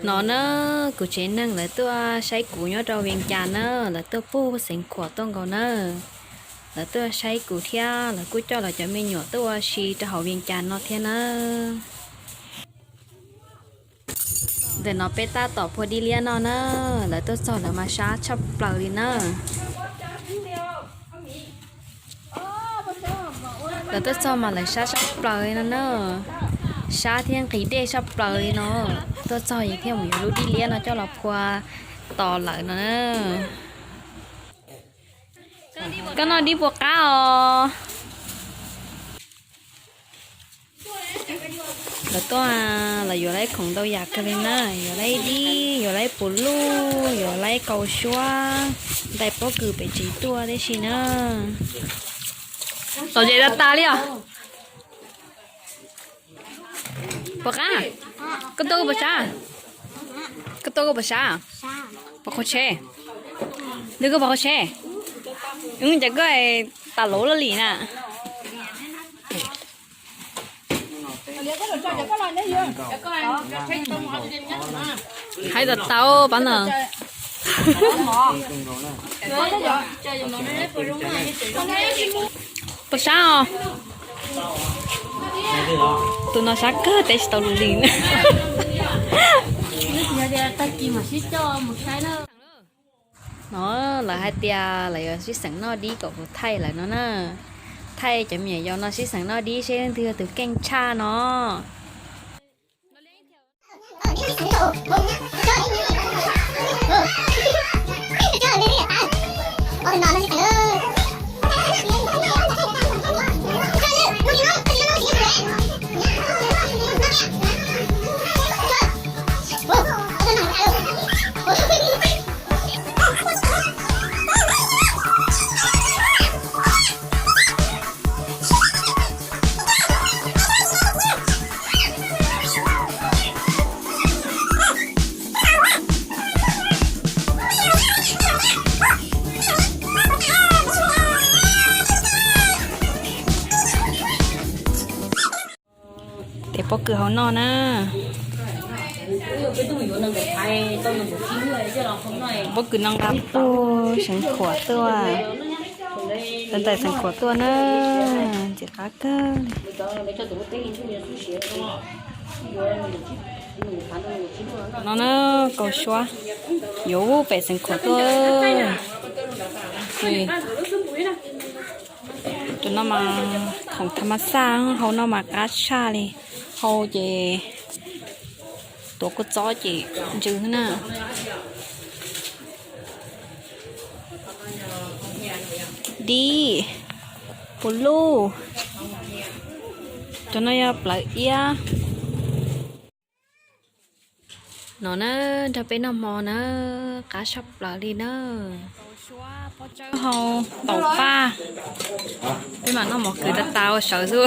No na, kuv tsev neeg lawv tuaj saib kuv nyob rau Vias Cas na, lawv tuaj puag xeev Khuam tuaj nkaus na. Lawv tuaj saib kuv thiab lawv kuj coj lawv cov me nyuam tuaj ua si rau hauv Vias Cas no thiab na. Ntawm no peb tab tom phua dib liab no na, lawv tuaj txog lawv mas sab tshaj plaws li na. Lawv tuaj txog mas lawv sab tshaj plaws li no na, sab thiab nqhis dej tshaj plaws li no. Tuaj txog ces thiaj mus yuav lub dib liab no coj los phua tos lawv no na. Koj noj dib puas qab os? Lawv tuaj, lawv yuav lawv khoom ntau yam kawg li na, yuav lawv dib, yuav lawv puv luj, yuav lawv kaus suab, ntais pob kws pem tsev tuaj tib si na. Tom zem tas tas li os. Puas qab? Koj tuaj koj puas sab? Koj tuaj koj puas sab? Puas qaug tsheb? Nws koj puas qaug tsheb? Cas koj tas lauv loj li na. Hais tau tau pab no. Puas sab os? Tus no sab kawg teb tsis tau lus li. No lawv hais tias lawv yuav sib xeem noj dib kom kuv thaij lawv no na. Thaij cov me nyuam yaus no sib xeem noj dib seb leej twg yog tus keej tshaj no. Tes pob kws hauv no na. Pob kws no nqa puag Xeev Khuam tuaj, ntais Xeev Khuam tuaj na, ntxim qab kawg li. No na, kaus suab, yuav ub pem Xeev Khuam tuaj. Tus no mas khoom tha ma xaj, hau no mas qab tshaj li. Hau ces tuav kua txob ces ntsws na. Dib, puv luj, cov no yog plawv iab. No na, nrog peb noj hmo na, qab tshaj plaws li na. Hau taum paj, peb mam noj mov kws tas tas ua sawv xwb.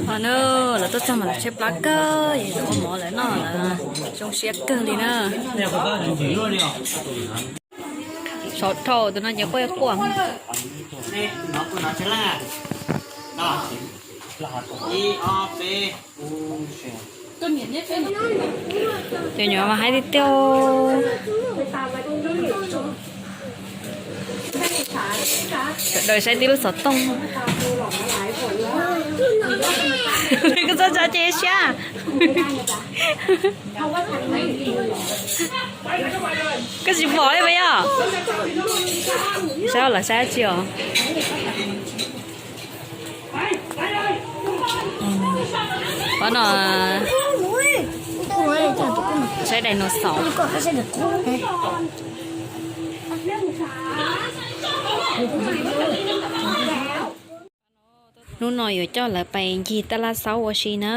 Ho na, lawv tuaj txog mas lawv tshaib plab kawg, yog ua mov lawv noj lawv zoo siab kawg li na. Sov dhau tus no ces quaj quaj. Cov nyuam mas haib tiag tiag. Sawv daws saib tib lub xov tooj. Koj txhob tso ces siab. Koj tsis pom li puas yog? Saib los saib tsi os. Pab no saib dinosaur. Hnub no yuav coj lawv pais ncig taj laj xaub ua si na.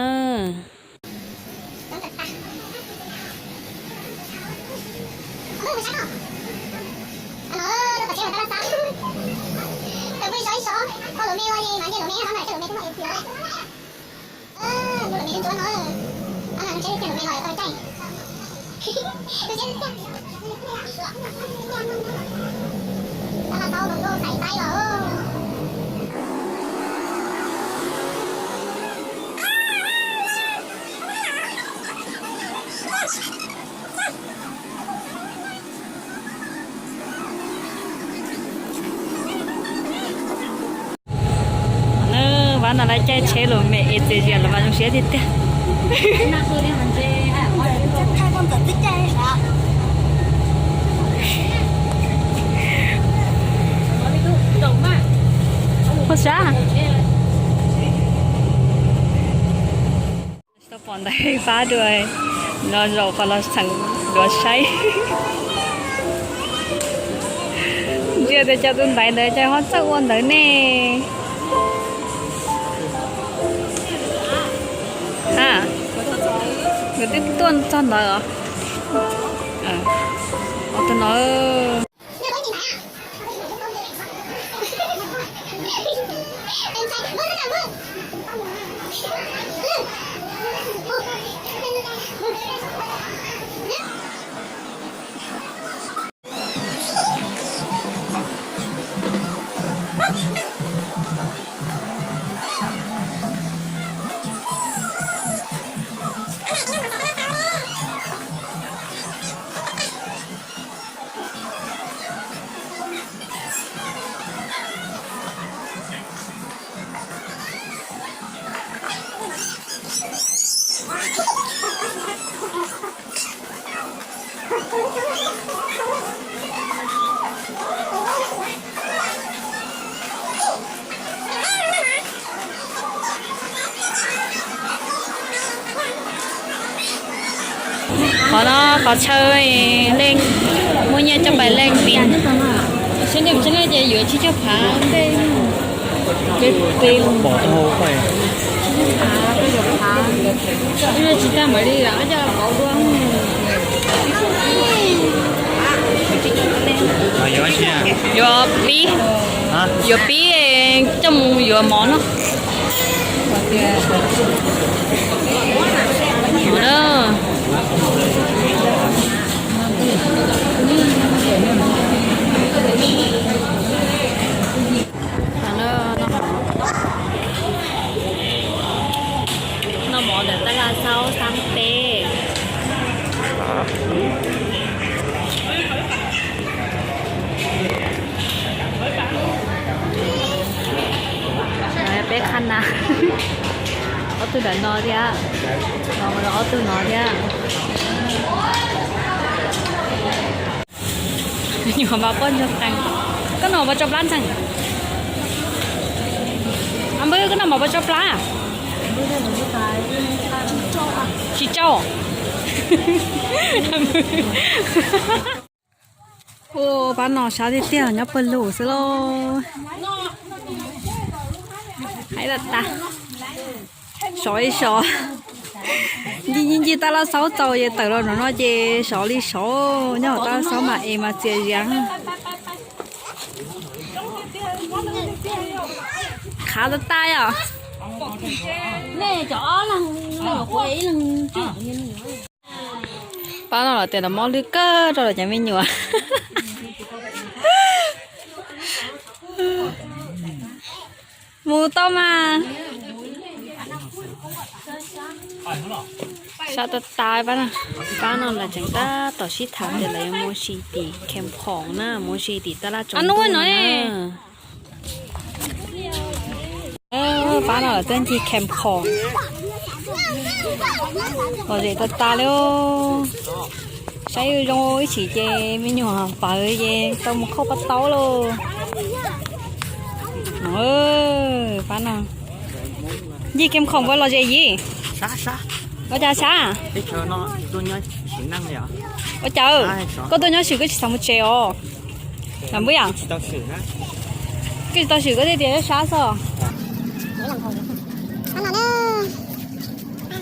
Caij tsheb los me es txias zias los mas zoo siab tiag tiag. Ua sab. Tsis tau pom ntawd pab dua, no zaum qhov los txheem duav saib. Ntsia tias cov tus ntaiv ntawd cas ho txawj ua ntawd ne. Ha, nkawd twb tuaj txog ntawd os. Tus no. Qhov no qhov chaw leej, muaj nyiaj coj pais leej pis. Sab ntiaj teb no ces yuav tsib caug phav tej, peb peb pom tau. Tsis tag mam li coj pauv dua. Yuav pib, yuav pib coj mus yuav mov no. Noj mov ntawm tab laj xaub xab peb. Peb qhab na, ob tug ntawm no thiab, ob tug no thiab. Nyuam mas quaj ntsuag qees. Koj noj mov puas tsau plab ntxhee? A npawg, koj noj mov puas tsau plab? Tsis tsau. Ua pab no sab tiag tiag nyob pawg lug xwb lauj. Haib tas tas. Sov ib sov. Ncig ncig ncig tab laj xaub txaus ces tawm los nov no ces sov li sov. Nyob hauv tab laj xaub mas es mas txias zias. Khav tas tas os. Pab no los tias los mob lwj kawg rau lawv cov me nyuam. Mus tau mas. Sab tas tas pab no. Pab no lawv tseem tab tom sib tham tias lawv yuav mus ua si tim Khees Khoom na, mus ua si tim tab laj tsoom no. Pab no lawv tuaj ncig Khees Khoom. Lom zem tas tas li. Saib zoo ib chim ces me nyuam pawv ces tau mus khauj paj taub lauj. Pab no ncig Khees Khoom ua lom zem yim. Ua cas sab? Ua cas koj tuaj nyob swm koj tsis xav mus tsev os? Lam npwb yam, koj tsis tau swm koj thiaj tias sab xwb.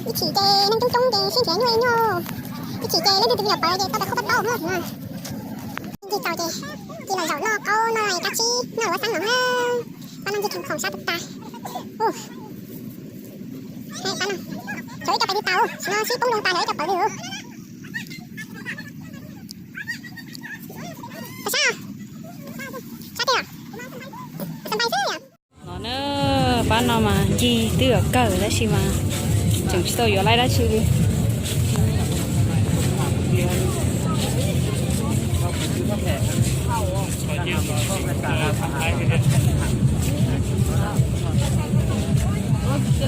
Ib chim ces neeg coob coob ces siab nrhiav nyuaj nyuaj. Ib chim ces leej twg tus me nyuam pawv ces tau tau khauj paj taub na. Ncig txaus ces cia li zaum noj qaub noj kab tsib noj ua xeeb no. Pab no ncig Khees Khoom sab tas tas. Pab no, xyov ib co pais twg tas, no sib poob loo tas xyov ib co pawv twg. Sab, sab tiag, xab npais xwb. No na, pab no mas ncig twb yuav kawg tab sis mas tseem tsis tau yuav laib dab tsi li. Tam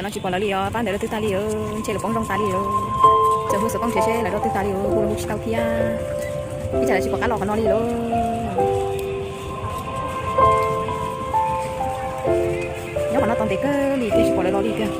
no tsis pom lawv li os, pab ntawd lawv twb tag li os, ntshe lawv poob zoo tas li os. Txawm hu xov tooj nrhiav seb lawv dua twg tas li os, hu los hu tsis tau thiab. Ib tsam lawv tsis pom qab los qhov no li los. Nyob qhov no tau ntev kawg li thiaj tsis pom lawv los li tiag.